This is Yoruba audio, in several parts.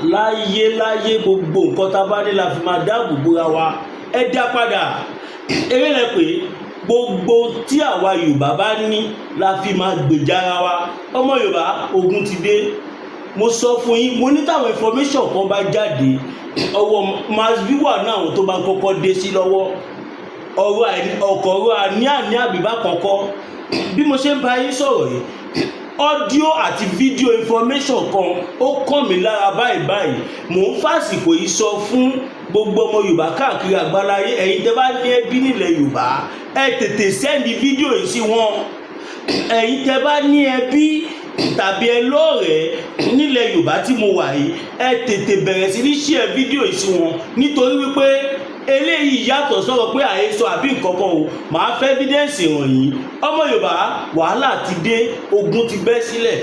Láyé láyé, gbogbo nǹkan tá a bá ní la fi máa dáàbò bóra wa. Ẹ dá padà, eré lẹ pé gbogbo tí àwa Yorùbá bá ní la fi máa gbèjà ara wa. Ọmọ Yorùbá, ogun ti dé. Mo sọ fún yín, mo ní táwọn information kan bá jáde, ọwọ́ masbi wà ní àwọn tó bá ń kọ́kọ́ dé sí lọ́wọ́. Ọ̀rọ̀ ọkọ̀, ọ̀rọ̀ àní àní àbíbá kọ̀ọ̀kan. Bí mo ṣe ń bá yín sọ̀rọ̀ yìí, audio àti video information kan ó kàn mí lára báyìí báyìí. Mò ń fàsìkò yìí sọ fún gbogbo ọmọ Yorùbá káàkiri àgbáláyé, ẹ̀yin tẹ́ bá ní ẹbí nílẹ̀ Yorùbá, ẹ tètè send fídíò yìí sí wọn. Ẹ̀yin tẹ́ bá ní ẹbí tàbí ẹ lọ́rẹ̀ẹ́ nílẹ̀ Yorùbá tí mo wà yìí, ẹ tètè bẹ̀rẹ̀ sí ní share fídíò yìí sí wọn, nítorí wípé eléyìí yàtọ̀ sọ̀rọ̀ pé àhesọ àbí nǹkan kan o. Màá fẹ́ evidence hàn yín. Ọmọ Yorùbá, wàhálà ti dé, ogun ti bẹ́ sílẹ̀.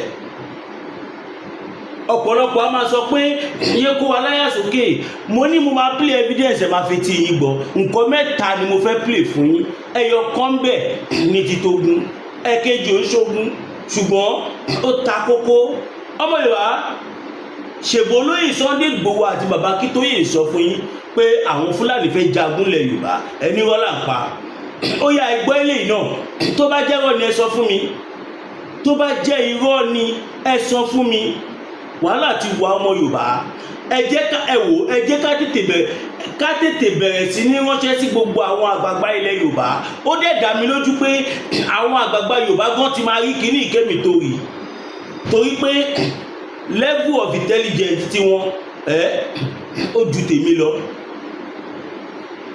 Ọ̀pọ̀lọpọ̀ a máa sọ pé iye kó wa láyà sókè. Mo ní mo máa play evidence, ẹ máa fi ti yín gbọ́. Nǹkan mẹ́ta ni mo fẹ́ play fún yín. Ẹyọ kan bẹ̀ ní ti tógun, ẹ̀kejì ò ń ṣogun, ṣùgbọ́n ó ta kókó. Ọmọ Yorùbá, ṣèbó olóyè Sunday Igboho àti bàbá Akíntóyè sọ fún yín pé àwọn Fúlàní fẹ́ jagun lẹ̀ Yorùbá, ẹni wọ́n là ń pa. Ó yá, ẹgbọ́ eléyìí náà. Tó bá jẹ́ irọ́ ni, ẹ sọ fún mi. Tó bá jẹ́ irọ́ ni, ẹ sọ fún mi. Wàhálà ti wà. Ọmọ Yorùbá, ẹ jẹ́ ká ẹ wò, ẹ jẹ́ ká tètè bẹ̀rẹ̀ sí ní ránṣẹ́ sí gbogbo àwọn àgbààgbà ilẹ̀ Yorùbá. Ó dẹ̀ dá mi lójú pé àwọn àgbààgbà Yorùbá gan ti máa rí kíní ìkémi torí torí pé level of intelligence tí wọ́n ẹ ó ju tèmi lọ.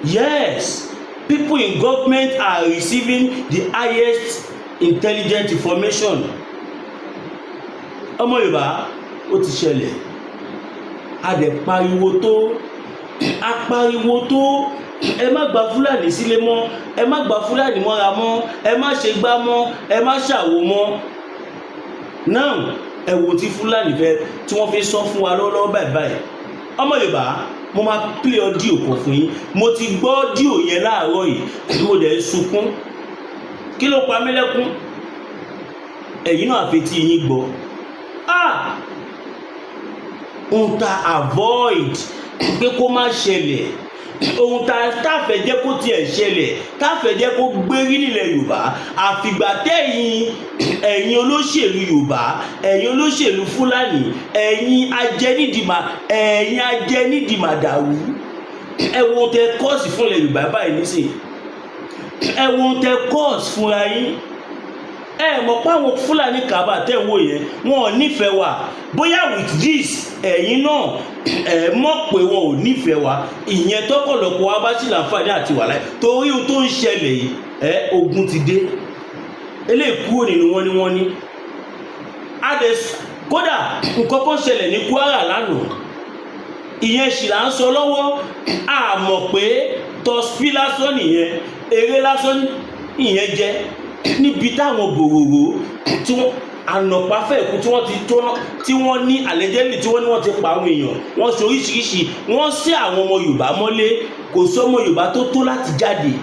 Yes, people in government are receiving the highest intelligent information. Ọmọ Yorùbá, ó ti ṣẹlẹ̀. A dẹ̀ pariwo tó, a pariwo tó, ẹ má gba Fúlàní sílé mọ́, ẹ má gba Fúlàní mọ́ra mọ́, ẹ má ṣe gbá mọ́, ẹ má ṣàwo mọ́. Now, ẹ wo tí Fúlàní fẹ́ tí wọ́n fi sọ fún wa lọ́wọ́lọ́wọ́ báyìí báyìí. Ọmọ Yorùbá, mo máa play audio kan fún yín. Mo ti gbọ́ audio yẹn láàárọ̀ yìí, mo dẹ̀ ń sunkún. Kí ló pa mí lẹ́kún? Ẹ̀yin náà àfetí yín gbọ́. Ah, ohun tá avoid pé kó má ṣẹlẹ̀, ohun tá táfẹ́ jẹ́ kó tiẹ̀ ṣẹlẹ̀, táfẹ́ jẹ́ kó gbérí nílẹ̀ Yorùbá, àfìgbà tẹ̀yìn ẹ̀yin olóṣèlú Yorùbá, ẹ̀yin olóṣèlú Fúlàní, ẹ̀yin ajẹnídìí màdàrú, ẹ wo tẹ cause fúnlẹ̀ Yorùbá báyìí nísìnyí. Ẹ wo tẹ cause fúnra yín. Ẹ mọ̀ pé àwọn Fúlàní kàbà tẹ̀ ń wò yẹn, wọn ò nífẹ̀ẹ́ wa. Bóyá with this, ẹ̀yin náà ẹ mọ̀ pé wọn ò nífẹ̀ẹ́ wa. Ìyẹn tọ́pọ̀lọpọ̀ wa bá sì láǹfààní àti wà láì torí ohun tó ń ṣẹlẹ̀ yìí. Ẹ ogun ti dé. Eléyìí kúrò nínú wọn ni wọ́n ní adẹ. Kódà, nǹkan kan ṣẹlẹ̀ ní Kwara lánàá, ìyẹn sì là ń sọ lọ́wọ́. A mọ̀ pé tọ́sí lásán nìyẹn, eré lásán ìyẹn jẹ́ níbi táwọn bòròrò tí wọ́n ànàpáfẹ́ ìkú tí wọ́n ti tó, tí wọ́n ní allegedly, tí wọ́n ní wọ́n ti pa àwọn èèyàn, wọ́n ṣe oríṣiríṣi, wọ́n sí àwọn ọmọ Yorùbá mọ́lé. Kò sí ọmọ Yorùbá tó tó láti jáde.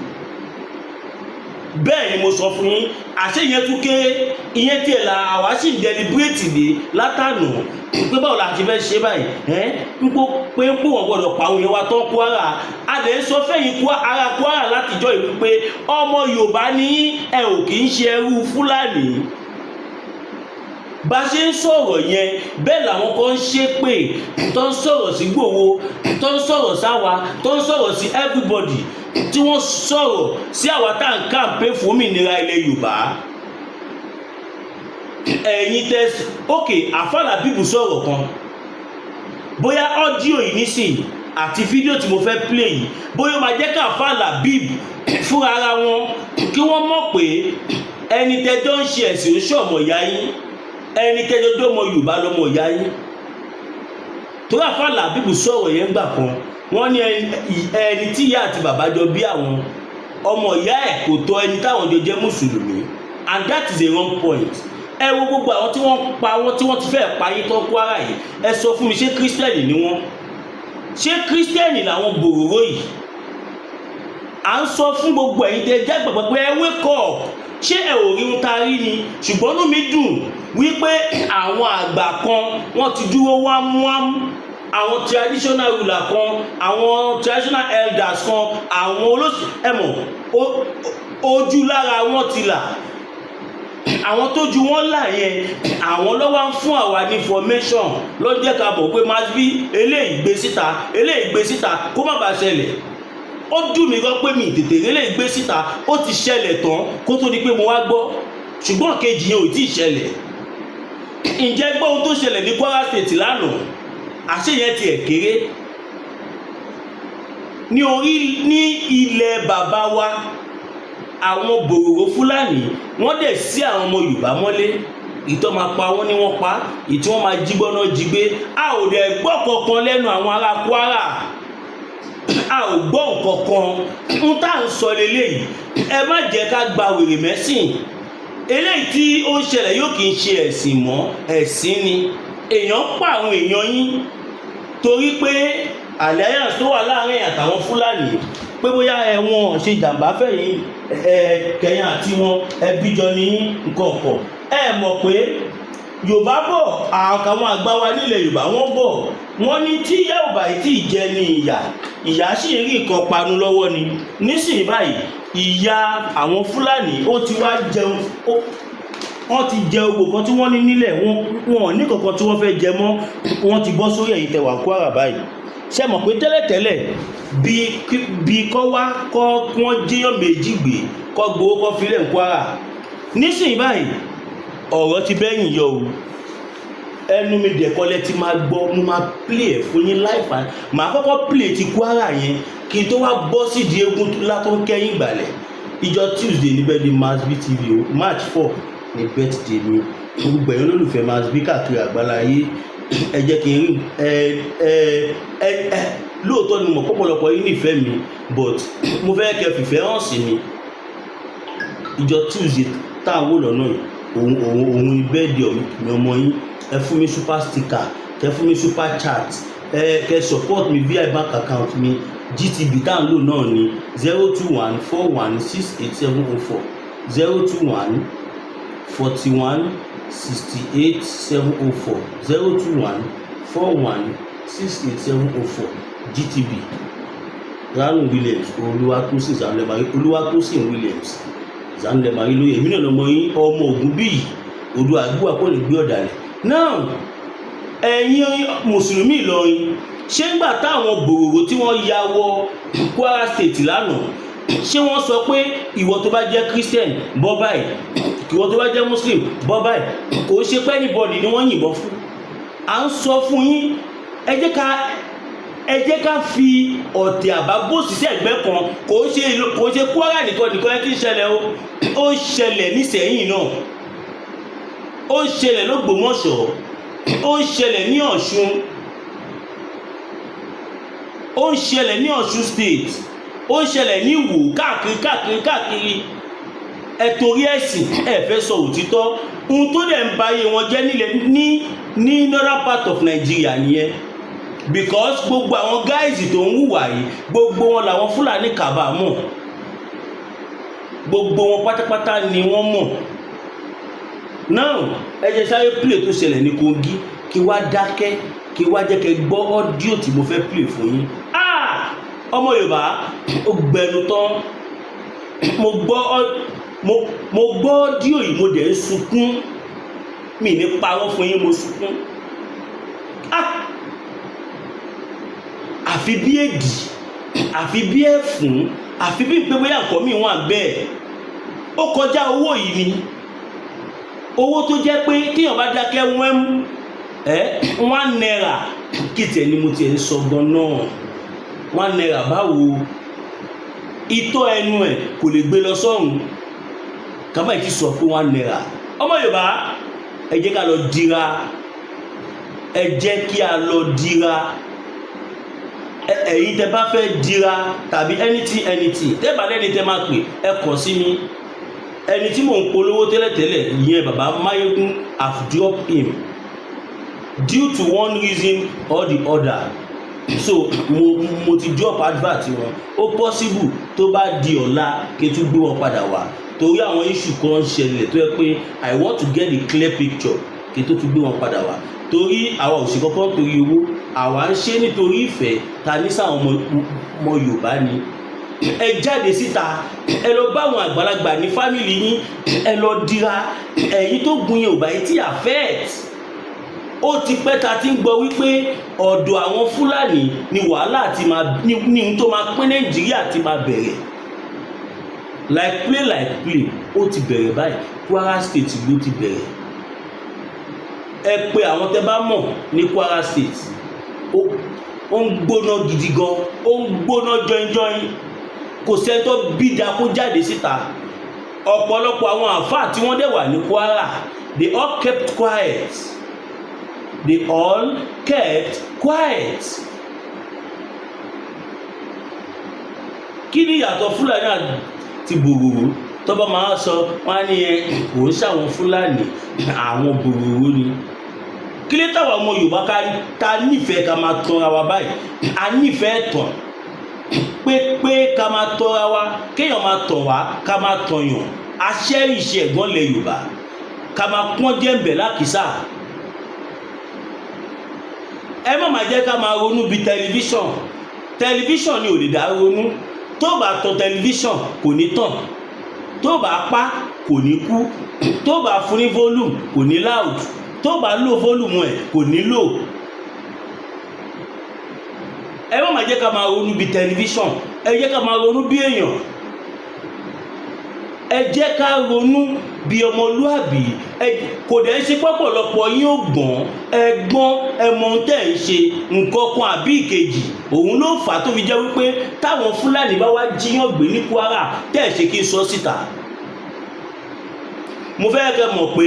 Bẹ́ẹ̀ ni mo sọ fún yín. Àṣé ìyẹn tún kéré? Ìyẹn tiẹ̀ là àwa sì ń deliberate dé látànà pé báwo la ti fẹ́ ṣe báyìí. Ẹ́ ń pò pé ń pò wọ́n gbọ́dọ̀ pa àwọn èèyàn wa tán Kwara. A lè sọ fẹ́yìn ara Kwara látijọ́ ìlú pé ọmọ Yorùbá ní ẹ ò kì í ṣe ẹrú Fúlàní. Bá ṣe ń sọ̀rọ̀ yẹn, bẹ́ẹ̀ làwọn kan ń ṣépè, tó ń sọ̀rọ̀ sí Gbòho, tó ń sọ̀rọ̀ sáwa, tó ń sọ̀rọ̀ sí everybody, tí wọ́n sọ̀rọ̀ sí àwa tá à ń campaign fún òmìnira ilẹ̀ Yorùbá. Ẹ̀yin tẹ́ ok, àfàlà bíbù sọ̀rọ̀ kan. Bóyá audio yìí nísìnyí àti fídíò tí mo fẹ́ play yìí, bóyá ó máa jẹ́ ká àfàlà bíbù fúnra ara wọn kí wọ́n mọ̀ pé ẹni tẹ́jọ́ ń ṣe ẹ̀sìn oṣù ọmọ ìyá yín, ẹni tẹ́jọ́ tó mọ Yorùbá lọ́mọ ìyá yín. Torí àfàlà bíbù sọ̀rọ̀ yẹn gbà kan, wọ́n ní ẹni tí ìyá àti bàbá jọ bí àwọn, ọmọ ìyá ẹ̀ kò tọ́ ẹni táwọn jọ jẹ́ mùsùlùmí, and that is a wrong point. Ẹ wo gbogbo àwọn tí wọ́n pa wọ́n, tí wọ́n ti fẹ́ pa yín tán Kwara yìí. Ẹ sọ fún mi, ṣé Kírísítẹ́nì ni wọ́n? Ṣé Kírísítẹ́nì làwọn bòròró yìí? À ń sọ fún gbogbo ẹ̀yin tẹ́ jẹ́ gbàgbọ́ pé ẹ wake up. Ṣé ẹ ò rí ohun tá a rí ni? Ṣùgbọ́n inú mi dùn wípé àwọn àgbà kan, wọ́n ti dúró wámúwámú. Àwọn traditional ruler kan, àwọn traditional elders kan, àwọn olóṣèlú, ẹ mọ̀, ojú lára wọn ti là. Àwọn tó ju wọn là yẹn, àwọn ló wá ń fún àwa ní information, ló jẹ́ ká bọ̀ pé máa bí eléyìí gbé síta, eléyìí gbé síta, kó má bàa ṣẹlẹ̀. Ó dùn mí gan pé mi tètè eléyìí gbé síta. Ó ti ṣẹlẹ̀ tán kó tó di pé mo wá gbọ́, ṣùgbọ́n kejì yẹn ò tí ì ṣẹlẹ̀. Ǹjẹ́ gbọ́ ohun tó ṣẹlẹ̀ ní Kwara State lánàá? Àṣé yẹn tiẹ̀ kéré. Ní orí ní ilẹ̀ bàbá wa, àwọn bòròró Fúlàní, wọ́n dẹ̀ sí àwọn ọmọ Yorùbá mọ́lé. Ìtọ́ máa pa wọ́n ní wọ́n pa, ìtí wọ́n máa jí gbọ́ná jí gbé. A ò dẹ̀ gbọ́ kankan lẹ́nu àwọn ará Kwara, a ò gbọ́ nǹkankan. Ń tá à ń sọ leléyìí, ẹ má jẹ́ ká gba wèrè mẹ́sìn. Eléyìí tí ó ń ṣẹlẹ̀ yóò kì í ṣe ẹ̀sìn mọ́, ẹ̀sìn ni. Èèyàn pa àwọn èèyàn yín torí pé alliance tó wà láàrin àtàwọn Fúlàní, pé bóyá ẹ̀wọ̀n ṣe jàǹbá fẹ̀yìn ẹ̀ kẹyìn àti wọn ẹbí jọ ní nǹkan ọ̀pọ̀. Ẹ mọ̀ pé Yorùbá bọ̀, àwọn àgbà wa nílẹ̀ Yorùbá, wọ́n bọ̀, wọ́n ní tí ìyá ò bá tí ì jẹ ní ìyà, ìyá sì ń rí nǹkan panu lọ́wọ́ ni. Nísìnyí báyìí, ìyá àwọn Fúlàní ó ti wá jẹun, wọ́n ti jẹ owó kan tí wọ́n ní nílẹ̀ wọn, wọn ò ní kankan tí wọ́n fẹ́ jẹ mọ́. Wọ́n ti bọ́ sórí ẹ̀yin tẹwà Kwara báyìí. Ṣe mọ̀ pé tẹ́lẹ̀tẹ́lẹ̀, bí kọ́ wá kọ́ wọ́n jíyàn méjì gbé, kọ́ gbowó, kọ́ filẹ̀ ń Kwara. Nísìnyí báyìí, ọ̀rọ̀ ti bẹ́yìn yọ o. Ẹnu mi dẹ̀kọ́lẹ́ ti máa gbọ́. Mo máa play ẹ̀ fún yín láìpẹ́. Màá kọ́kọ́ play ti Kwara yẹn kí n tó wá bọ́ sídìí eégún látó ń kẹ́yìn ìgbàlẹ̀. Ìjọ Tuesday ní birthday Masbi TV o. March 4 ní birthday mi. Gbogbo ẹ̀yin olólùfẹ́ Masbi káàkiri àgbáláyé, ẹ jẹ́ kí n rí ẹ ẹ ẹ ẹ. Lóòótọ́ ni mo mọ̀ pọ̀pọ̀lọpọ̀ yín nífẹ̀ẹ́ mi, but mo fẹ́ kẹ́ fìfẹ́ hàn sí mi. Ìjọ Tuesday tá à ń wò lọ́nà yìí, òun ni birthday mi. Ọmọ yín, ẹ fún mi super sticker, kẹ fún mi super chat, ẹ kẹ support mi via bank account mi. GTB tá à ń lò náà ní 0214168704, 0214168704, 0214168704, GTB. Ranu Williams Olúwatósìn Zanlẹ̀mari, Olúwatósìn Williams Zanlẹ̀mari lóye. Èmi náà lọmọ yín, ọmọ Ògùn bíyì odò àgbúwà kò lè gbé ọ̀dàlẹ̀. Now, ẹ̀yin mùsùlùmí Ìlọrin, ṣé ńgbà táwọn bòròrò tí wọ́n ya wọ Kwara State lánàá, ṣé wọ́n sọ pé ìwọ tó bá jẹ́ Christian bọ́ báyìí, ìwọ tó bá jẹ́ Muslim bọ́ báyìí? Kò ṣe pé anybody ni wọ́n yìnbọn fún. À ń sọ fún yín, ẹ jẹ́ ká fi ọ̀tẹ̀ àbábòsí sí ẹ̀gbẹ́ kan. Kò ṣe Kwara nìkan nìkan ẹ ti ń ṣẹlẹ̀ o. Ó ń ṣẹlẹ̀ nísẹ̀yìn náà, ó ń ṣẹlẹ̀ lÓgbómọ̀ṣọ́, ó ń ṣẹlẹ̀ ní Ọ̀ṣun, ó ń ṣẹlẹ̀ ní Ọ̀ṣun State, ó ń ṣẹlẹ̀ ní Ìwó, káàkiri káàkiri káàkiri. Ẹ torí ẹ̀sìn, ẹ fẹ́ sọ òtítọ́. Ohun tó dẹ̀ ń ba ayé wọn jẹ́ nílẹ̀ ní northern part of Nigeria nìyẹn, because gbogbo àwọn guys tó ń hùwà yìí, gbogbo wọn làwọn Fúlàní kábàámọ̀. Gbogbo wọn pátápátá ni wọ́n mọ̀. Now, ẹ jẹ́ sáré play tó ṣẹlẹ̀ ní Kogi, kí wá dákẹ́, kí wá jẹ́ kẹ́ gbọ́ audio tí mo fẹ́ play fún yín. Ah, ọmọ Yorùbá, ó gbẹnu tán. Mo gbọ́ audio yìí, mo dẹ̀ ń sunkún. Mi ní parọ́ fún yín, mo sunkún. Ah, àfi bí èdì, àfi bí ẹ̀fún, àfi bí pé bóyá nǹkan míì wà bẹ́ẹ̀. Ó kọjá owó yìí ni. Owó tó jẹ́ pé téèyàn bá dákẹ́ wẹ́m ẹ́ ₦1, kí tiẹ̀ ni mo tiẹ̀ ń sọ gan náà? ₦1 báwo? Itọ́ ẹnu ẹ̀ kò lè gbé lọ sọ́run, kàmáì ti sọ pé ₦1. Ọmọ Yorùbá, ẹ jẹ́ ká lọ dira, ẹ jẹ́ kí a lọ dira. Ẹ̀yin tẹ́ bá fẹ́ dira tàbí anything anything, tẹ́ bá lẹ́ni tẹ́ máa pè, ẹ kàn sí mi. Ẹni tí mò ń polówó tẹ́lẹ̀tẹ́lẹ̀ ìyẹn, bàbá Máyégún, have dropped him due to one reason or the other, so mo ti drop advert wọn. Ó possible tó bá di ọ̀la kí n tún gbé wọn padà wá, torí àwọn issue kan ń ṣẹlẹ̀ tó yẹ pé I want to get a clear picture kí n tó tún gbé wọn padà wá, torí àwa ò sí kọ́kọ́ torí owó. Àwa ń ṣe nítorí ìfẹ́ ta ní sáwọn ọmọ Yorùbá ni. Ẹ jáde síta, ẹ lọ bá àwọn àgbàlagbà ní family yín, ẹ lọ dira. Ẹ̀yin tó gun Yorùbá yìí tí affect, ó ti pẹ́ ta ti ń gbọ́ wípé ọ̀dọ̀ àwọn Fúlàní ni wàhálà ti máa ní ohun tó máa pín Nàìjíríà ti máa bẹ̀rẹ̀. Like play, like play, ó ti bẹ̀rẹ̀ báyìí. Kwara State ló ti bẹ̀rẹ̀. Ẹ pé àwọn tẹ bá mọ̀ ní Kwara State, ó ń gbóná gidi gan, ó ń gbóná jọinjọin. Kò sẹ́ni tó bída kó jáde síta. Ọ̀pọ̀lọpọ̀ àwọn àáfàá tí wọ́n dẹ̀ wà ní Kwara, they all kept quiet, they all kept quiet. Kí ni ìyàtọ̀ Fúlàní àti Bòròró? Tọ́ba máa sọ wọ́n á ní ẹ kò ń ṣàwọn Fúlàní, àwọn Bòròró ni. Kí ló táwọn ọmọ Yorùbá ká ta nífẹ̀ẹ́ ká máa tanra wa báyìí? A nífẹ̀ẹ́ tàn pé ká máa tọ́ra wa, kéèyàn máa tàn wá, ká máa tọ̀yàn. Aṣẹ́rìṣẹ́ ẹ̀gbọ́n lẹ̀ Yorùbá, ká máa pọ́n jẹ́ǹbẹ̀ lákìsà. Ẹ má máa jẹ́ ká máa ronú bí tẹlifíṣàn. Tẹlifíṣàn ni ò lè dá ronú. Tó bá tan tẹlifíṣàn, kò ní tàn. Tó bá pa, kò ní kú. Tó bá fún ní volume, kò ní loud. Tó bá lò volume ẹ̀, kò ní lò. Ẹ má máa jẹ́ ká máa ronú bí tẹlifíṣàn. Ẹ jẹ́ ká máa ronú bí èèyàn. Ẹ jẹ́ ká ronú bí ọmọlúàbí. Ẹ kò dẹ̀ ń ṣe pọ̀pọ̀lọpọ̀ yín ò gbọ́n. Ẹ gbọ́n, ẹ mọ ohun tẹ́ ń ṣe. Nǹkan kan àbí ìkejì, òun ló fà á tó fi jẹ́ wípé táwọn Fúlàní bá wá jíyàn gbé ní Kwara, tẹ́ ẹ̀ ṣe kí n sọ síta. Mo fẹ́ kẹ́ mọ̀ pé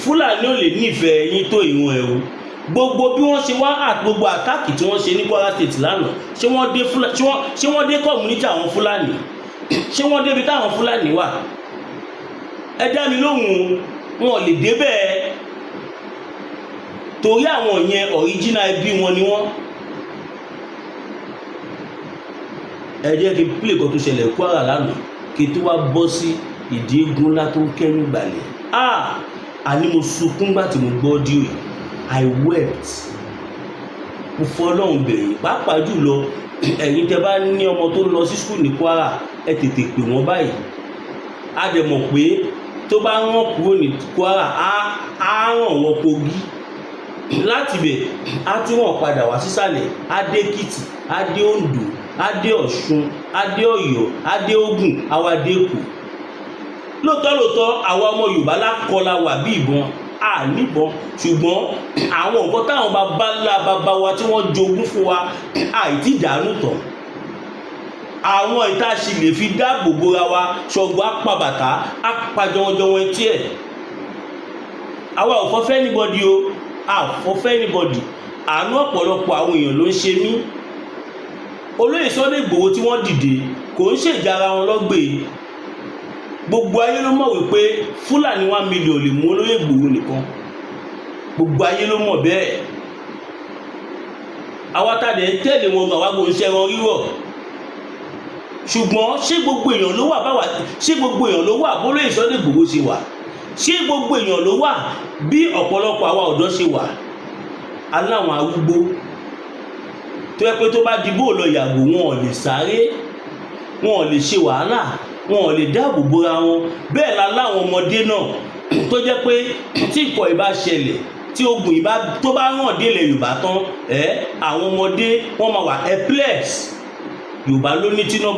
Fúlàní ò lè nífẹ̀ẹ́ yín tó ìwọ̀n ẹ̀ o. Gbogbo bí wọ́n ṣe wá, gbogbo attack tí wọ́n ṣe ní Kwara State lánàá, ṣé wọ́n dé Fúlàní? Ṣé wọ́n dé community àwọn Fúlàní? Ṣé wọ́n débi táwọn Fúlàní wà? Ẹ dá mi lóhùn. Wọn ò lè débẹ̀, torí àwọn yẹn, original ẹbí wọn ni wọ́n. Ẹ jẹ́ kí n play kan tó ṣẹlẹ̀ Kwara lánàá, kí n tó wá bọ́ sí ìdí eégún ńlá tó ń kẹ́rù gbàlẹ̀. Ah, àní mo sunkún gbà tí mo gbọ́ audio yìí. I wept. Mo fọlọ́run bẹ̀yìn, pàápàá jùlọ ẹ̀yin tẹ́ bá ní ọmọ tó lọ sí school ní Kwara, ẹ tètè pè wọ́n báyìí. A dẹ̀ mọ̀ pé tó bá rán kúrò ní Kwara, á ràn wọ Kogi, láti bẹ̀ á tún ràn padà wá sísàlẹ̀, á dé Èkìtì, á dé Oǹdó, á dé Ọ̀ṣun, á dé Ọ̀yọ́, á dé Ògùn, á wá dé Èkó. Lóòótọ́ lóòótọ́, àwa ọmọ Yorùbá lákọlà wà bí ìbọn, a níbọn, ṣùgbọ́n àwọn nǹkan táwọn baba ńlá baba wa tí wọ́n jogún fún wa, àìtí dànù tán. Àwọn ìta sì lè fi dáàbò bora wa. Ṣọ̀gbọ́n apàbàtà apàjọwọ́jọwọ́ etí ẹ̀. Àwa ò fọ́fẹ́ anybody o, a fọ́fẹ́ anybody. Àánú ọ̀pọ̀lọpọ̀ àwọn èèyàn ló ń ṣe mí. Olóyè Sunday Igboho tí wọ́n dìde, kò ń ṣèjà ara wọn lọ́gbẹ̀ẹ́. Gbogbo ayé ló mọ̀ wípé Fúlàní 1 million lè mú olóyè Igboho nìkan. Gbogbo ayé ló mọ̀ bẹ́ẹ̀. Àwa tá a dẹ̀ ń tẹ̀lé wọn, àwa kò ń ṣe ẹran rírọ̀. Ṣùgbọ́n ṣé gbogbo èèyàn ló wà báwa? Ṣé gbogbo èèyàn ló wà bólóyè Sunday Igboho ṣe wà? Ṣé gbogbo èèyàn ló wà bí ọ̀pọ̀lọpọ̀ àwa ọ̀dọ́ ṣe wà? Aláwọn arúgbó tó yẹ pé tó bá di bóòlọ yàgò, wọn ò lè sáré, wọn ò lè ṣe wàhálà, wọn ò lè dáàbò bora wọn. Bẹ́ẹ̀ la láwọn ọmọdé náà tó jẹ́ pé tí nǹkan ìbá ṣẹlẹ̀, tí ogun ìbá tó bá ràn délẹ̀ Yorùbá tán ẹ, àwọn ọmọdé wọn máa wà helpless. Yorùbá ló ní tíná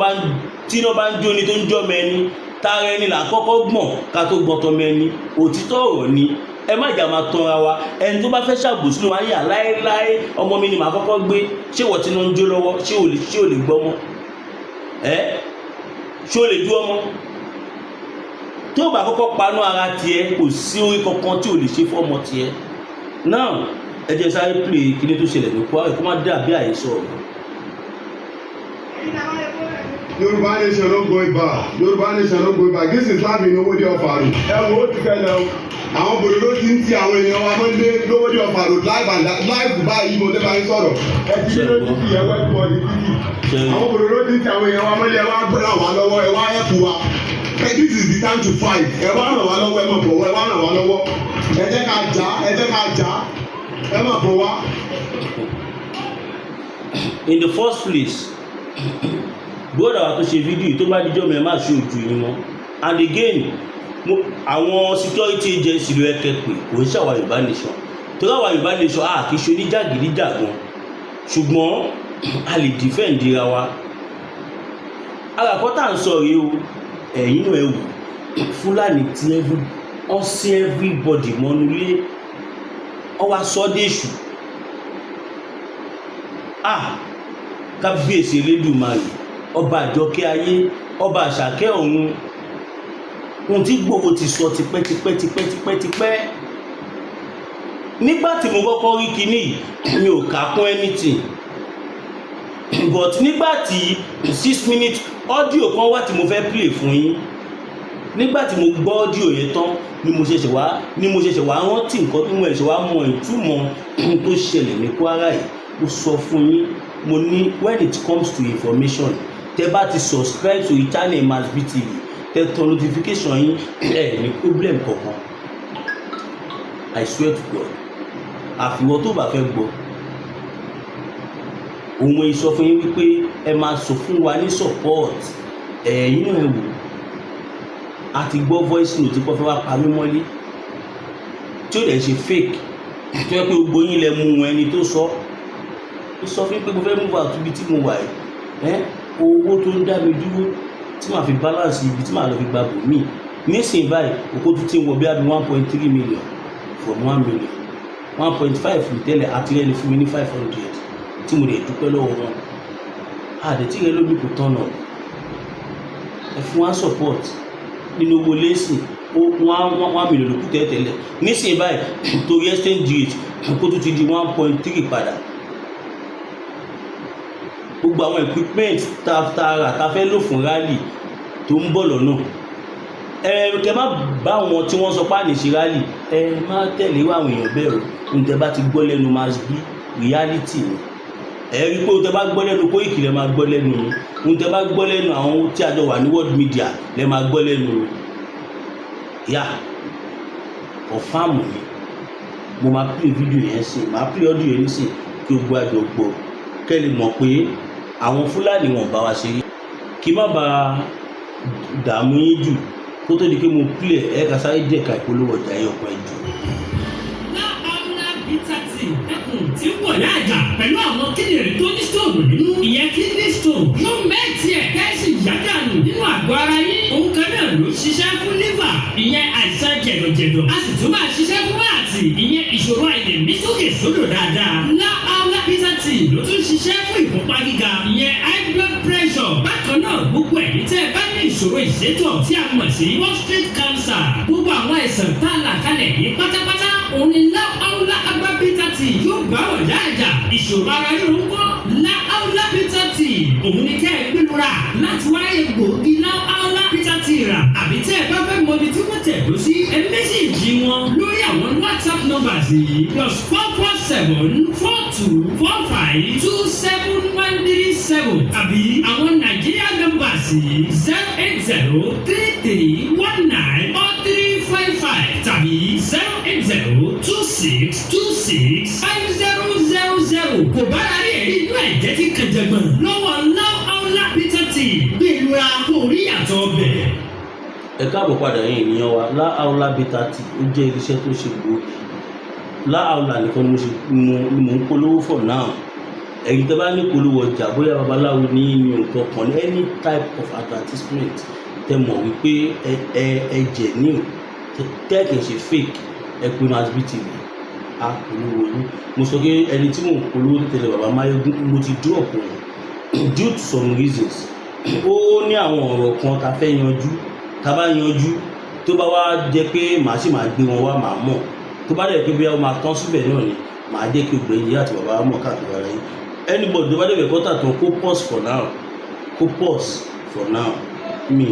bá ń jóni tó ń jọ́mọ ẹni, tara ẹni là ń kọ́kọ́ gbọ̀n ká tó gbọ́n tọmọ ẹni. Òtítọ́ ọ̀rọ̀ ni. Ẹ má jà máa tanra wa. Ẹni tó bá fẹ́ ṣàbòsí ló máa ń yà láéláé. Ọmọ mi ni màá kọ́kọ́ gbé. Ṣé wọ́n ti náà ń jó lọ́wọ́? Ṣé ò lè gbọ́mọ ẹ? Ṣé o lè dú ọmọ tó bá kọ́kọ́ panú ara tiẹ̀? Kò sí orí kankan tí o lè ṣe fọ́mọ tiẹ̀ náà. Ẹ jẹ́ sáré play kíní tó ṣẹlẹ̀ ní Kwara, kó má dàbí àhesọ ọ̀rọ̀. Yorùbá nation no going back. Yorùbá nation no going back. This is live in Owódé Ọ̀fà Road. Ẹ wo, ó ti ṣẹlẹ̀ o. Àwọn bòròró ti ń ti àwọn èèyàn wa mọ́lé lówódé Ọ̀fà Road, live and live báyìí. Mo tẹ́ bá yín sọ̀rọ̀. Ẹ ti ní lójú tì, ẹ wẹ́ pọ̀ ní títì. Àwọn bòròró ti ń ti àwọn èèyàn wa mọ́lé. Ẹ wá ràn wá lọ́wọ́, ẹ wá help wa. This is the time to fight. Ẹ wá ràn wá lọ́wọ́, ẹ mọ̀ bọ̀ wá, ẹ wá ràn wá lọ́wọ́. Ẹ jẹ́ ká jà, ẹ jẹ́ ká jà, ẹ mọ̀ bọ̀ wá. In the first place, brother wa tó ṣe fídíò, tó bá díjọ́ mi, ẹ má ṣe ojú yín mọ́. And again, àwọn security agency ló yẹ kẹ́ pé, kò ń ṣàwà Yorùbá Nation, torí àwa Yorùbá Nation, a kì í ṣe oníjàgídíjàgan, ṣùgbọ́n a lè defend ra wa. Àràkọ́ tá à ń sọ rèé o. Ẹ̀yin náà, ẹ wò Fúlàní tí every wọ́n sí everybody mọ́nú ilé, wọ́n wá sọ́ déṣù. Ah, kábíyèsí Elédùmarè, ọba àjọkẹ́ ayé, ọba àṣàkẹ́ ọ̀run, ohun tí Ìgbòho ti sọ tipẹ́ tipẹ́ tipẹ́ tipẹ́ tipẹ́. Nígbà tí mo kọ́kọ́ rí kinní yìí, mi ò kà kún anything, but nígbà tí 6 minute audio kan wá tí mo fẹ́ play fún yín, nígbà tí mo gbọ́ audio yẹn tán ni mo ṣẹ̀ṣẹ̀ wá rántí nǹkan tí mo ṣẹ̀ṣẹ̀ wá mọ ìtumọ̀ ohun tó ṣẹlẹ̀ ní Kwara yìí. Mo sọ fún yín, mo ní when it comes to information, tẹ bá ti subscribe to the channel Masbi TV, tẹ tan notification yín, ẹ ní problem kankan. I swear to God, àfiwọ́ tó bá fẹ́ gbọ́ òun èyí sọ fún yín wípé ẹ máa sọ fún wa ní support. Ẹ̀yin náà, ẹ wò, a ti gbọ́ voice note pé fẹ́ wá pa mí mọ́lé, tí ó dẹ̀ ṣe fake, tó yẹ pé gbogbo yín lẹ mú ẹni tó sọ. Ó sọ fún yín pé mo fẹ́ move out ibi tí mo wà yìí. Ẹ́ owó tó ń dá mi dúró tí màá fi balance ibi tí màá lọ fi gba bòmíì nísìnyí báyìí, òkú tún ti ń wọ bí i 1.3 million from 1 million, 1.5 tẹ́lẹ̀. Àti rẹ́ni fún mi ní 500 tí mo lè dúpẹ́ lọ́wọ́ wọn. Àdètí rẹ lómi kò tọ̀nà. Ẹ fún wa support nínú owó lẹ́sìn. Ó 1 million ló kù tẹ́lẹ̀tẹ́lẹ̀. Nísìnyí báyìí, torí exchange rate, kó tún ti di 1.3 padà. Gbogbo àwọn equipment tá a rà, tá a fẹ́ lò fún rally tó ń bọ̀ lọ́nà, ẹ kẹ má bá wọn tí wọ́n sọ pé àní ṣe rally. Ẹ má tẹ̀lé àwọn èèyàn bẹ́ẹ̀ o. Ohun tẹ bá ti gbọ́ lẹ́nu Masbi, reality ni. Ẹ rí i pé ohun tẹ bá gbọ́ lẹ́nu Koiki lẹ máa gbọ́ lẹ́nu mi, ohun tẹ bá gbọ́ lẹ́nu àwọn tí a jọ wà ní world media lẹ máa gbọ́ lẹ́nu mi. Yá confirm mi, mo máa play video yẹn sí, máa play audio yẹn sí, kí o gbọ́ àjọ gbọ́, kẹ́ lè mọ̀ pé àwọn Fúlàní wọn bá wa ṣeré. Kí má bàa dààmú yín jù, kó tó di pé mo play ẹ, ká sáré díẹ̀ ká ìpolówó ọjà yẹn ọkàn ẹ jù. Láàlá bitter tea, ẹkùn tí ń wọ̀ láàjà pẹ̀lú àwọn kíndìnrín tó ní stone nínú, ìyẹn kidney stone, yóò mẹ́ẹ̀tì ẹ̀ kẹ́sì yádànù nínú àgọ́ ara yín. Òun kan náà ló ṣiṣẹ́ fún liver, ìyẹn àìsàn jẹ̀dọ̀jẹ̀dọ̀. A sì tún máa ṣiṣẹ́ fún heart, ìyẹn ìṣòro àìlèmí sókè sódò dáadáa. Láàlá bitter tea ló tún ṣiṣẹ́ fún ìfúnpá gíga, ìyẹn high blood pressure. Bákan náà, gbogbo ẹ̀yin tẹ́ ẹ bá ní ìṣòro ìsétọ̀ tí a mọ̀ sí prostate cancer, gbogbo àwọn àìsàn tá a là kalẹ̀ yìí pátápátá, òun ni Láàlá agba bitter tea yóò bá wọ̀ yáàjà. Ìṣòro ara ríro ń kọ́? Láàlá bitter tea, òun ni kẹ́ ẹ gbẹlura láti wá egbòogi Láàlá bitter tea rà. Àbí tẹ́ ẹ bá fẹ́ mọ ibi tí wọ́n tẹ̀dó sí, ẹ message wọn lórí àwọn WhatsApp numbers yìí: +44 7424 527137, tàbí àwọn Nàìjíríà numbers yìí: 08033194355 tàbí 08026265000. Kò bára rí ẹ̀rí inú ẹ̀jẹ̀ tí kànjẹ̀gbọ̀n lọ́wọ́ Láàlá bitter tea, gbẹ̀lura kò rí yàtọ̀ bẹ̀. Ẹ káàbọ̀ padà yín, ènìyàn wa. Láàlá bitter tea, ó jẹ́ iléeṣẹ́ tó ṣe gbòógì. Láàlá nìkan ni mo ṣe ni mò ń polówó for now. Ẹ̀yin tẹ́ bá ní polówó ọjà, bóyá babaláwo ní ní nǹkan kan ní, any type of advertisement tẹ́ mọ̀ wípé ẹ genuine, tẹ́ kì í ṣe fake, ẹ pé Masbi TV, á polówó yín. Mo sọ pé ẹni tí mò ń polówó tó tẹ̀lé bàbá Máyégún, mo ti drop wọn due to some reasons. Ó ní àwọn ọ̀rọ̀ kan tá a fẹ́ yanjú. Tá a bá yanjú, tó bá wá jẹ́ pé màá sì máa gbé wọn wá, màá mọ̀. Tó bá dẹ̀ pé bí wọ́n máa tán síbẹ̀ náà ni, màá jẹ́ kí gbẹ̀yìn yìí àti bàbá mọ̀ káàkiri ara yín. Anybody tó bá dẹ̀ fẹ́ kọ́tà tán, kó pause for now, kó pause for now. Mi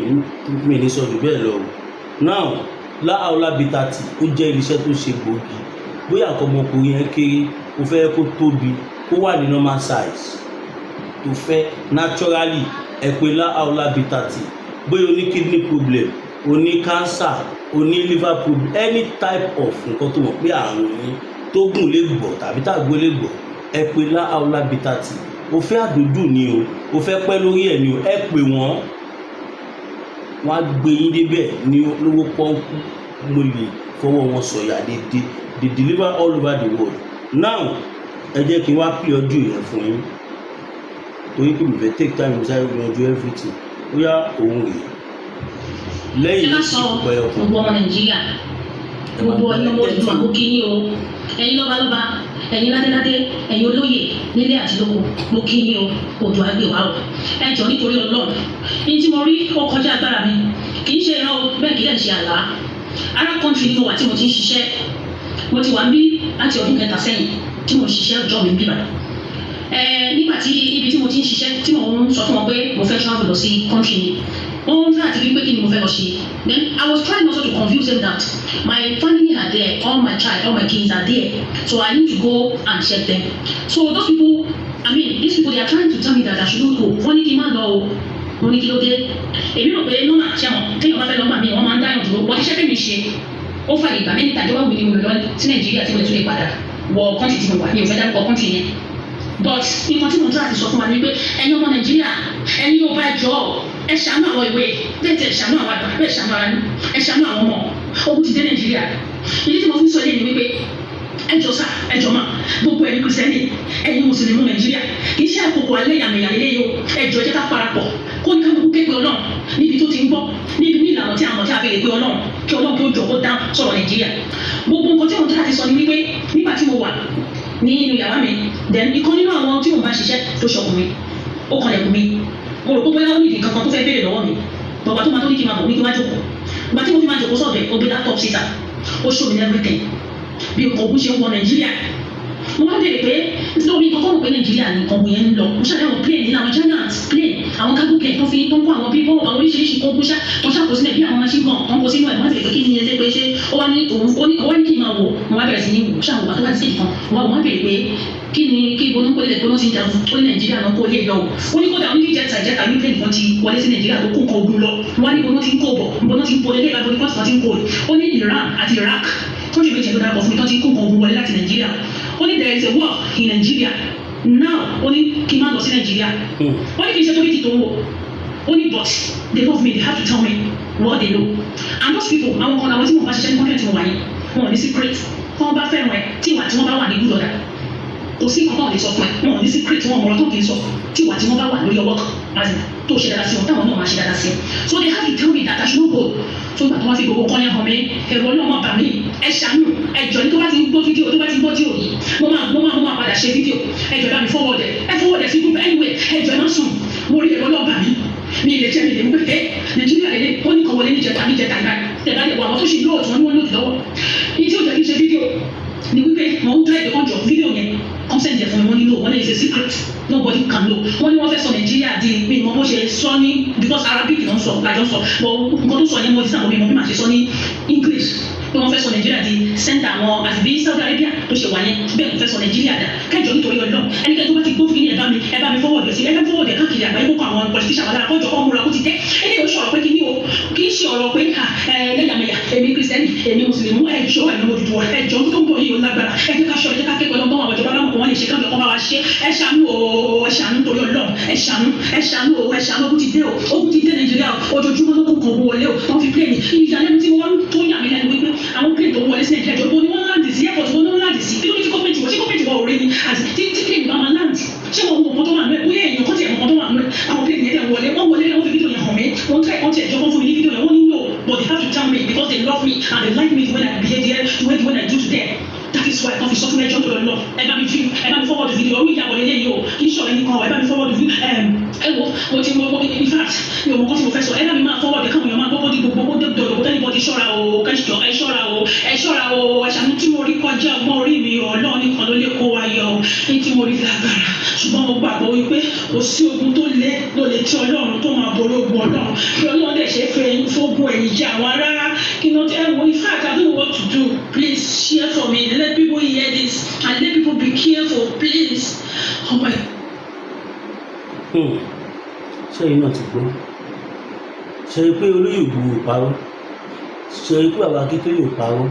ní sọ jù bẹ́ẹ̀ lọ o. Now, Láàlá bitter tea, ó jẹ́ iléeṣẹ́ tó ṣe gbòógì. Bóyá nǹkan ọmọkùnrin yẹn kéré, o fẹ́ kó tóbi, kó wà ní normal size tó fẹ́ naturally, ẹ pè Láàlá bitter tea. Bóyá o ní kidney problem, o ní cancer, o ní liver problem, any type of nǹkan tó mọ̀ pé àrùn ni tó gùn lè gbọ̀ tàbí tàgbó lè gbọ̀, ẹ pè Láàlá bitter tea. O fẹ́ àdúdù ni o, o fẹ́ pẹ́ lórí ẹ̀ ni o, ẹ pè wọ́n, wọ́n á gbé yín débẹ̀ ní lówó pọ́ńkú. Mo lè fọwọ́ wọn sọ̀yà. They deliver all over the world. Now, ẹ jẹ́ kí n wá pè ọdún yẹn fún yín, torí pé mi fẹ́ take time, mi sáré yanjú everything. Ó yá, òun rèé lẹ́yìn Ẹ má sọ ìsìnkú ẹyọ kan. Gbogbo ọmọ Nàìjíríà, gbogbo ẹ̀yin ọmọ Odùduwà, mo kí yín o. Ẹ̀yin lọ́balọ́ba, ẹ̀yin ládéládé, ẹ̀yin olóyè nílé àti lóko, mo kí yín o. Odò àgbè wa o. Ẹ jọ̀ọ́, nítorí Ọlọ́run, ní tí mo rí ó kọjá agbára mi. Kì í ṣe ìran o, bẹ́ẹ̀ kì í dẹ̀ ṣe àlá. Arab country ni mo wà tí mo ti ń ṣiṣẹ́. Mo ti wà ń bí láti ọdún 3 sẹ́yìn tí mo ń ṣiṣẹ́ ọjọ́ mi ń bíbà. Nígbà tí ibi tí mo ti ń ṣiṣẹ́, tí mo ń sọ fún wọn pé mo fẹ́ travel lọ sí country mi, wọ́n ń try àti wípé kí ni mo fẹ́ lọ ṣe. Then I was trying also to convince them that my family are there, all my child, all my kids are there, so I need to go and check them. So those people, I mean these people, they are trying to tell me that I should not go. Wọ́n ní kí n má lọ o. Wọ́n ní kí ló dé? Èmi rò pé normal, ṣe àwọn téèyàn bá fẹ́ lọ gbà mí, wọ́n máa ń dáyàn dúró wọ́n. Iṣẹ́ tèmi ṣe, ó fàyè ìgbà mẹ́ta ìjọba wù mí, mo lọ sí Nàìjíríà tí mo lè tún lè padà wọ country tí mo wà. Mi ò fẹ́ dárúkọ country yẹn, but nǹkan tí mo tún àti sọ fún wa ni pé ẹ̀yin ọmọ Nàìjíríà, ẹ̀yin yóò bá jọ, ẹ ṣàánú àwọn ìwé bẹ́ẹ̀ tí ẹ ṣàánú àwọn àgbà bẹ́ẹ̀, ṣàánú ara yín, ẹ ṣàánú àwọn ọmọ. Ogun ti dé Nàìjíríà. Ìdí tí mo fi ń sọ eléyìí ni wípé ẹ jọ sá, ẹ jọ mà, gbogbo ẹ̀yin Kristẹni, ẹ̀yin Mùsùlùmí Nàìjíríà, kì í ṣe àkókò alẹ́ yàmẹ̀yà lélẹ́yìí o. Ẹ jọ, jẹ́ ká parapọ̀ kó ní kálukú képe Ọlọ́run níbi tó ti ń gbọ́, níbi ní ìlànà tí a mọ̀ tí a fi lè pe Ọlọ́run, kí Ọlọ́run kí ó jọ kó dáhùn sọ̀rọ̀ Nàìjíríà. Gbogbo nǹkan tí mo tún láti sọ ni wípé nígbà tí mo wà ní inú yàrá mi, then ìkan nínú àwọn tí mo bá ṣiṣẹ́ tó ṣọkùnrin, ó kanlẹ̀kùn mi. Mo rò pé bóyá ó ní ìdí kankan tó fẹ́ béèrè lọ́wọ́ mi. Bàbá tó máa tó ní kí n máa bọ̀, ní kí n wá jókòó. Ìgbà tí mo fi máa jókòó sọ̀dẹ̀, ó gbé laptop síta, ó show mi everything, bí nǹkan ogun ṣe ń wọ Nàìjíríà. Mo wá béèrè pé nítorí kọ́kọ́ rò pé Nàìjíríà ní nǹkan ogun yẹn ń lọ. Mo ṣàlàyé àwọn plane ní àwọn giant plane, àwọn cargo plane tó fi tó ń kó àwọn bí bọ́ọ̀bù, àwọn oríṣiríṣi nǹkan ogun ṣá tó ṣàkóso sílẹ̀, bí àwọn machine gun tó ń kó sínú ẹ̀. Mo wá béèrè pé kí ni ẹ pé ṣé ó wá ní òun ó ní ó wá ní kí n máa wò. Mo wá bẹ̀rẹ̀ sí ní wò ṣáà wò. Tó wá sí ìkan mo wá béèrè pé kí ni kí ibo ló ń kó lè gbóná sí jagun. Ó ní Nàìjíríà náà kó lè lọ o. Ó ní kódà, ó ní ìjẹta ìjẹta ní plane kan ti wọlé sí Nàìjíríà tó kó nǹkan ogun lọ. Wọ́n á ní ibo ló ti ń kó bọ̀, ibo ló ti ń kó lé, ibo ní kọ́sìtàn ti ń kó. Ó ní Iran àti Iraq, country méjì ló darapọ̀ fún mi tó ti ń kó nǹkan ogun wọlé láti Nàìjíríà. Ó ní there is a war in Nigeria now. Ó ní kí n má lọ sí Nàìjíríà. Ó ní kì í ṣe torí ti tòun o. Ó ní but they love me, they have to tell me what they know. And those people, àwọn kan làwọn tí mo bá ṣiṣẹ́ ní country tí mo wà yìí, wọn ò ní secret. Tí wọ́n bá fẹ́ràn ẹ, tí ìwà tí wọ́n bá wà ní good order, kò sí nǹkan tó lè sọ fún ẹ. Wọn ò ní secret, wọn mọ̀rọ̀ tó kì í sọ. Tí ìwà tí wọ́n bá wà lórí ọwọ́ kan, as in tó ṣe dáadáa sí wọn, táwọn náà máa ṣe dáadáa sí ẹ. So they have to tell me that I should not go. So ìgbà tó wá fi gbogbo kọ́ yẹn hàn mí, ẹ̀rọ náà má bà mí. Ẹ ṣàánú, ẹ jọ̀ọ́, ní tó bá ti ń gbọ́ fídíò, tó bá ti ń gbọ́ díò yìí, mo máa padà ṣe fídíò. Ẹ jọ̀ọ́, ẹ bá mi forward ẹ, ẹ forward ẹ sí group anyway. Ẹ jọ̀ọ́, ẹ má sùn. Mo rí, ẹ̀rọ náà bà mí, mi lè jẹ́ mi lè mú pé ẹ Nàìjíríà lè ó ní kan wọlé níjẹta níjẹta. Ìgbà tẹ̀ bá lè wọ àwọn tó ṣì lóòtù wọn ní wọn lóòtù lọ́wọ́ ní tí ó jẹ́ kí n ṣe fídíò ni wípé wọ́n ń try to conjure fídíò yẹn, consent yẹn fún mi. Wọ́n ní no, wọ́n ní it's a secret, nobody can know. Wọ́n ní wọ́n fẹ́ sọ Nàìjíríà di mi mọ bó ṣe sọ ní, because Arabic ló ń sọ, làjọ sọ, but nǹkan tó sọ yẹn, mo ti sàn, mo bí màá ṣe sọ ní English, pé wọ́n fẹ́ sọ Nàìjíríà di center àwọn àti bí Saudi Arabia tó ṣe wà yẹn, bẹ́ẹ̀ ló fẹ́ sọ Nàìjíríà dà. Kẹjọ, nítorí Ọlọ́run, ẹnikẹ́ni tó bá ti gbọ́ fún yín, ẹ bá mi forward ẹ sí, ẹ bá mi forward ẹ káàkiri àgbáyé, kókó àwọn politician wà lára kọjọ kọ́ múra kó ti tẹ́. Ẹni yóò sọ̀rọ̀ pé kí ni o, kì í ṣe ọ̀rọ̀ pé ẹ lẹ́yàmẹ̀yà, èmi Kristẹni, èmi Mùsùlùmí. Ẹ jọ̀ọ́, ẹ̀mí Odùduwà, ẹ jọ̀ọ́, tó ń bọ̀ yìí ó lágbára. Ẹ jẹ́ ká ṣọ́, ẹ jẹ́ ká kékeré ọlọ́gbọ́n. Àwọn ìjọba aláwọ̀ wọn lè ṣe kájọ kọ́ bá wa ṣe. Ẹ ṣàánú o, ẹ ṣàánú torí Ọlọ́run, ẹ ṣàánú, ẹ ṣàánú o, ẹ ṣàánú. Ogun ti dé o, ogun ti dé Nàìjíríà o. Ojoojúmọ́ ló kún kan owó wọlé o. Wọ́n fi plane, ìyàlẹ́nu tí wọ́n tó yà mí lẹ́nu wípé àwọn plane tó wọlé sí Nàìjíríà, jọ ni wọ́n land sí airport, wọn ló land sí. Kí ló ní tí gọ́ọ̀mẹ̀ntì wọ́n ṣé gọ́ọ̀mẹ̀ntì wọ́n ò rí ni àti tí plane bá máa land, ṣé wọn mọ nǹkan tó wà nù ẹ̀? Bóyá èèyàn kọ́ tiẹ̀ mọ nǹkan tó wà nù ẹ̀. Àwọn plane yẹn dẹ̀ wọlé, wọ́n wọlé, wọ́n fi fídíò yẹn hàn mí. Wọ́n tẹ̀ wọ́n tiẹ̀ jọ fún mi ní fídíò yẹn. Wọ́n ní no, but they have to tell me because they love me and they like me, the way I behave here, the way I do to them. That is why wọ́n fi sọ fún ẹjọ́ tó lọ lọ. Ẹ bá mi fi, ẹ bá mi forward video orí ìyàwó lélẹ́yìí o. Kì í ṣọ̀rọ̀ ẹnì kan o. Ẹ bá mi forward video. Ẹ wo, mo ti mo in fact, mi ò mọ nǹkan tí mo fẹ́ sọ. Ẹ bá mi máa forward káwọn èèyàn máa gbọ́, kó di gbogbo, kó dé dọ̀dọ̀, kó tẹ́lẹ̀ bọ́dí. Ṣọ́ra o, kẹ́sìtọ̀, ẹ ṣọ́ra o, ẹ ṣọ́ra o, ẹ ṣàánú. Tí mo rí kọjá ọgbọ́n orí mi. Ọlọ́run nìkan ló lè kó wa yọ o. Ní tí mo rí lágbára, ṣùgbọ́n mo gbàgbọ́ wípé kò sí ogun tó lé ló lè tí Ọlọ́run tó máa borí ogun. Ọlọ́run bí Ọlọ́run dẹ̀ ṣe fẹ́ fógun ẹ̀yìn jẹ àwọn ará kí ni ẹ wo. In fact, I don't know what to do. Please share for me. Let people hear this and let people be careful, please. Oh my. Ṣẹ́yìn náà ti gbọ́ ṣe é pé olóyè Ìgbòho ò parọ́, ṣe é pé bàbá Akíntóyè ò parọ́,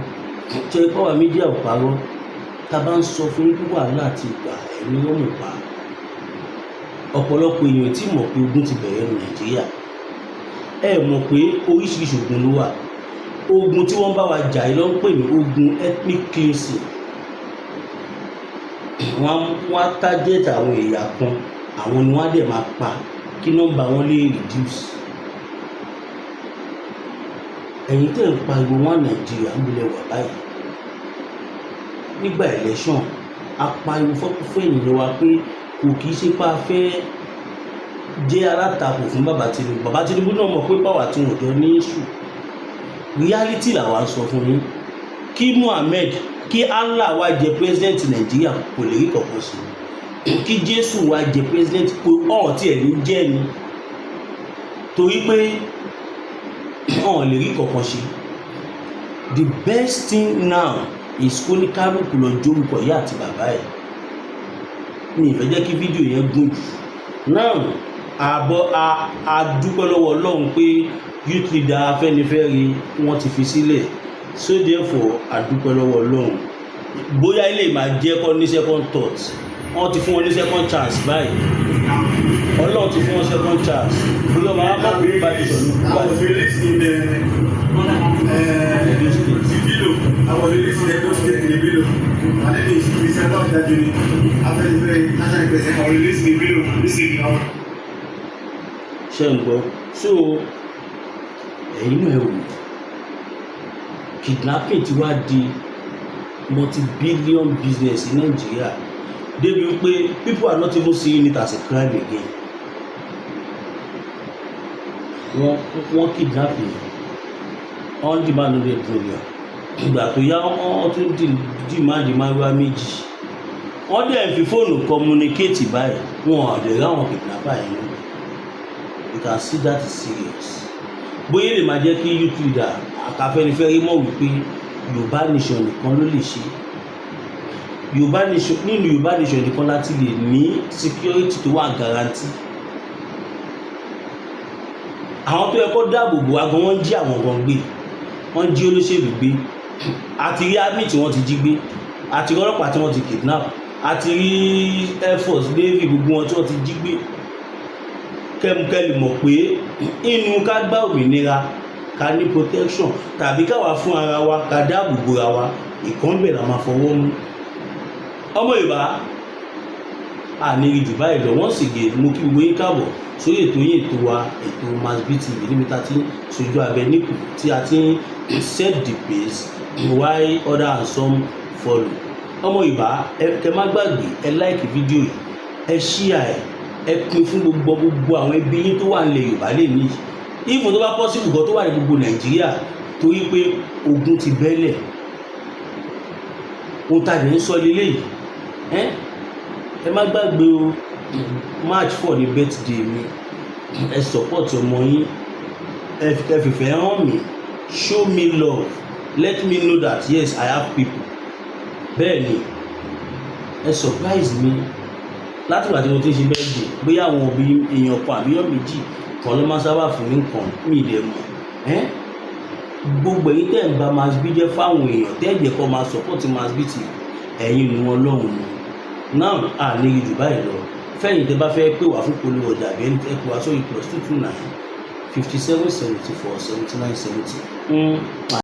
ṣe é pé àwa media ò parọ́. Tá a bá ń sọ fún yín pé wàhálà ti gbà, ẹ̀mí wọ́n mọ̀ pa. Ọ̀pọ̀lọpọ̀ èèyàn tí mọ̀ pé ogun ti bẹ̀rẹ̀ ní Nàìjíríà. Ẹ mọ̀ pé oríṣiríṣi ogun ló wà. Ogun tí wọ́n bá wa jà yìí ló ń pè ní ogun ethnic cleansing. Wọ́n á target àwọn ẹ̀yà kan, àwọn ni wọ́n á dẹ̀ máa pa kí nọ́mbà wọn lè reduce. Ẹ̀yin tẹ́ ń pariwo wọn Nàìjíríà ń bilẹ̀ wà báyìí. Nígbà election, a pariwo fún ènìyàn wa pé kò kì í ṣe pé a fẹ́ jẹ́ alátakò fún bàbá Tinubu. Bàbá Tinubu náà mọ̀ pé báwa tí wọ́n jọ ní issue, reality làwa ń sọ fún yín. Kí Muhammed, kí Allah wá jẹ president Nàìjíríà, kò lè rí kankan sí. Kí Jésù wá jẹ president, kò ọ̀ tí ẹ̀ ní jẹ́ ni, torí pé ọ̀ lè rí kankan ṣe. The best thing now is kó ní kálukú lọ jórúkọ ìyá àti bàbá ẹ̀. Mi ì fẹ́ jẹ́ kí fídíò yẹn gùn jù. Now, àbọ̀ a dúpẹ́ lọ́wọ́ Ọlọ́run pé youth leader Afẹ́nifẹ́re, wọ́n ti fi sílẹ̀. So therefore, a dúpẹ́ lọ́wọ́ Ọlọ́run. Bóyá ilé máa jẹ́ kọ́ ní second thought, wọ́n ti fún wọn ní second chance báyìí. Ọlọ́run ti fún wọn second chance, bóyá ọmọ amákùn bá ti sọ̀rọ̀ ní I was released in the Edo State. Ibilo. I was released in Edo State in Ibilo. My name is Christian Jajuni. Afẹ́nifẹ́re national president. I was released in Ibilo this evening. Ṣe ń gbọ́? So ẹ̀yin náà, ẹ wò, kidnapping ti wá di multi-billion business in Nigeria, débi wípé people are not even seeing it as a crime again. Wọ́n kidnap yìí, wọ́n demand 100 million. Ìgbà tó yá, wọ́n tún demand márúwá méjì. Wọ́n dẹ̀ fi fóònù communicate báyìí, wọn ò dẹ̀ ráwọn kidnapper yẹn mú. You can see that is serious. Bóyá lè máa jẹ́ kí youth leader Afẹ́nifẹ́re mọ̀ wípé Yorùbá nation nìkan ló lè ṣe. Yorùbá nation, nínú Yorùbá nation nìkan láti lè ní security tó wà guarantee. Àwọn tó yẹ kó dáàbò bò wá gan, wọ́n jí àwọn gan gbé, wọ́n jí olóṣèlú gbé. Àti rí army tí wọ́n ti jí gbé, àti rí ọlọ́pàá tí wọ́n ti kidnap, àti rí air force, navy, gbogbo wọn tí wọ́n ti jí gbé. Kẹ́mukẹ́lì mọ̀ pé inú ká gbá òmìnira, ká ní protection, tàbí káwa fún ara wa ká dáàbò bora wa, ìkànnbẹ̀ la máa fọwọ́ mú. Ọmọ Yorùbá, àní jù báyìí lọ. Wọ́n sì gé mo kí gbogbo yín káàbọ̀ sórí ètò yín, ètò wa, ètò Masbi TV, níbi tá a ti ń sojú abẹ nípò, tí a ti ń set the pace while other and some follow. Ọmọ Yorùbá, ẹ kẹ má gbàgbé, ẹ like fídíò yìí, ẹ share ẹ, ẹ pín fún gbogbo àwọn ẹbí yín tó wà nílẹ̀ Yorùbá lè ní, even tó bá possible gan, tó wà ní gbogbo Nàìjíríà, torí pé ogun ti bẹ́lẹ̀. Ohun tá a lè ń sọ lélẹ́yìí, ẹ ẹ má gbàgbé o. March 4 ní birthday mi. Ẹ support ọmọ yín, ẹ fìfẹ́ hàn mí. Show me love, let me know that yes, I have people. Bẹ́ẹ̀ ni, ẹ surprise mi. Látìgbà tí mo ti ń ṣe birthday, bóyá àwọn òbí èèyàn kan àbí èèyàn méjì kan ló máa ń sábà fún mi nǹkan mi ì dẹ̀ mọ̀ ẹ́. Gbogbo èyí tẹ̀ ń ba Masbi jẹ́ fáwọn èèyàn, tẹ́ ẹ̀jẹ̀ kọ́ máa support Masbi TV, ẹ̀yin nu Ọlọ́run nu náà. À ní jù báyìí lọ. Fẹ́yìn tẹ́ bá fẹ́ pè wá fún polówó ọjà àbí ẹni ẹ pè wá sórí +229 57 74 79 70.